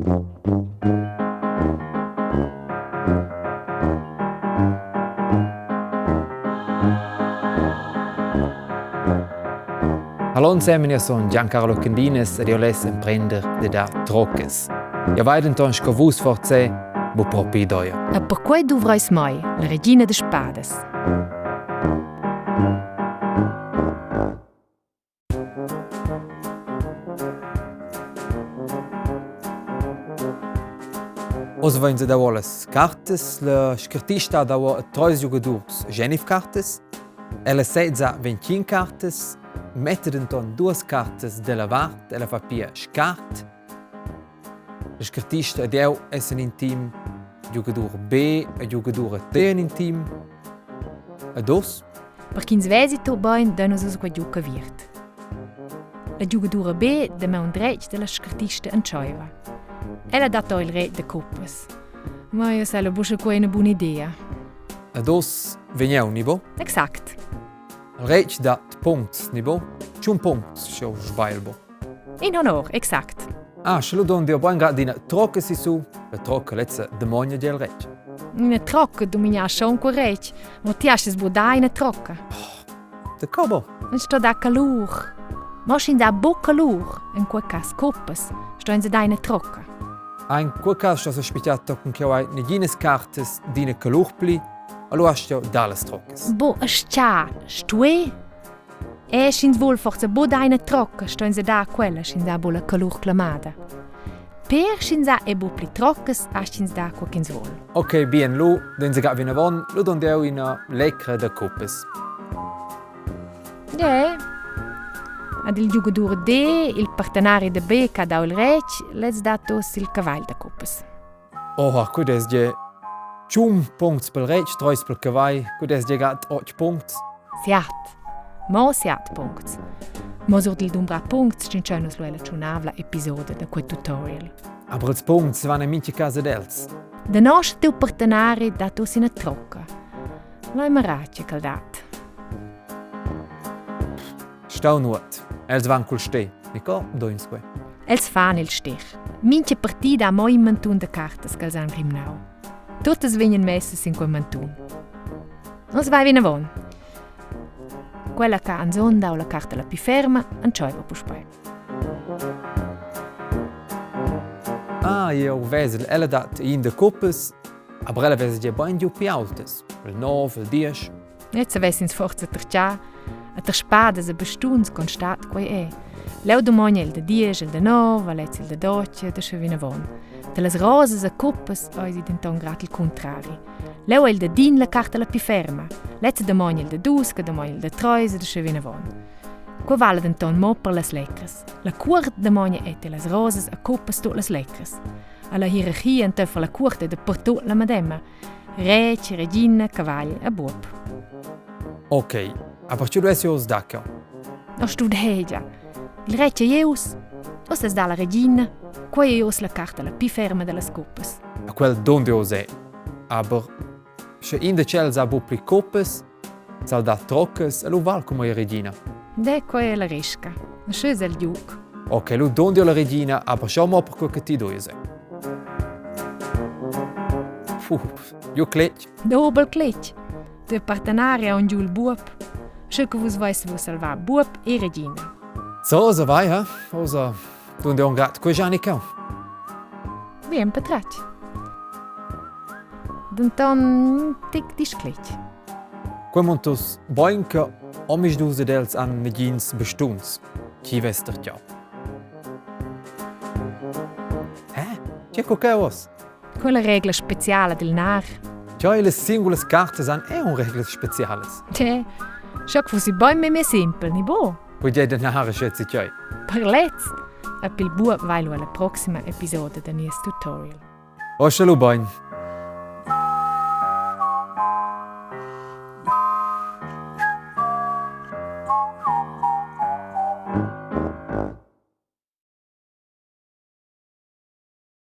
Hallo zusammen, io son Giancarlo Candines ed io less emprender de dar troccas. Io vai denton sco vus forse bu propi idoia. E perquei duvreis mai la regina de spadas. Oz vain davo las cartas. La scartista ha davo treis giugadurs Genif cartas. Ella sezza 25 cartas, metta denton duas cartas dalla vart, ella fa pia scart. La scartista ed eu essan in team, giugadur B e giugadura T en in team. Ed oz? Per ch'ins vesi tut bein, dein nus ussa quei giug aviert. La giugadura B da maun dretg dalla scartista entscheiva. Ella dat il re da cuppas. Ma io sai buca quei una buna idea. Ed oz vegn eu, ni bo? Exact. Il retg dat puncts, ni bo? Tschun puncts, sch'jeu sbagl bo. In honor, exact. Ah, sche lu don Dio bein grad ina trocca sissu, la trocca lezza demogna del retg. Ina trocca domigna schon quel retg, mo ti has sbudà ina trocca. De co Non sto da calur. Mo sch'ins ha buc calur, in quel cas coppas, sto ins dar ina trocca. Ah, in quel cas sto sospicciato con che hai neginas cartas d'ina calur pli, allora sto dallas troccas. Bo, a stue E sch'ins vul forsa buc dar ina trocca, sto ins dar quella, sch'ins ha buc la calur clamada. Per sch'ins ha e buc pli troccas, astg'ins dar quei ch'ins vul. Ok, bien, lu den se vinavon, lu don deu ina lecra da cuppas. Yeah. Ad il giugadur D, il partenari da B che ha dau il retg, lez dat uss il cavagl da cuppas. Oha, quei es gie tschun puncts pel retg, treis pel cavagl, quei es gie gat otg puncts. Siat. Mo siat puncts. Mo sur dil dumbrar puncts tschintschein nus lu ella tschunavla episoda da quei tutorial. Aber ils puncts van in mincha casa d'els. Da nostro tiu partenari dat uss ina trocca. Lai marace ch'el dat. Stau nuot. Els van cul ste. Nico, do ins quei. Els fan il stich. Mincha partida ha mo in mantun da cartas ch'els han rimnau. Tuttas vegnan messas in quei mantun. Nus vai vinavon. Quella che ha dau la carta la più ferma, entscheiva puspei. Ah, jeu vesel, ella dat in da cuppas, aber ella vesa gia bein giu pli aultas. Il 9, il 10. Jetzt avess ins forza tertgà a ter spadas e bastuns constat quei è. Leu dumogna il da diesch, il da nov, lez il da dotg e da vinavon. Dallas rosas e cuppas eisi denton grad il contrari. Leu ei il da din la carta la pli ferma. Lezza damogna il da dus, che damogna il da treis e da vinavon. Quei vala denton mo per las lecras. La cuort damogna è las rosas e cuppas tut las lecras. Alla hierarchia enteifer la cuort è dapertut la medema. Retg, regina, cavagl e buob. Ok, aber ci duessi oz dacca. No studegia. Il retg ei eus. Uss es da la regina. Quei ei uss la carta la pli ferma dellas cuppas. A quel donde oz è. Aber sche in de tschels ha bu pli cuppas, sal dat troccas e lu val come ei regina. De quei è la risca. Sche es el giug. Ok, lu donde la regina, aber schau mo per quel che ti duese. Puh, ju cletg. Dobel cletg. De partenari ha un giu il buob. Sche che vus veis vus salvar buob e regina. So, so vai, ha? Osa, donde on gat quei Janica? Bien patratg. Denton tic discletg. Quei muntus bein che omisdus ed els han negins bastuns. Chi vess tertgau? Hä? Tge co che oz? Quella regla speciala del nar. Tgei las singulas cartas han er reglas specialas. Tge? Scha fussi bein memia simpel, ni bo? Poi dei da nar schätze tgei. Per lez! E pil buob vai lu alla proxima episoda da nies tutorial. Oscha lu bein.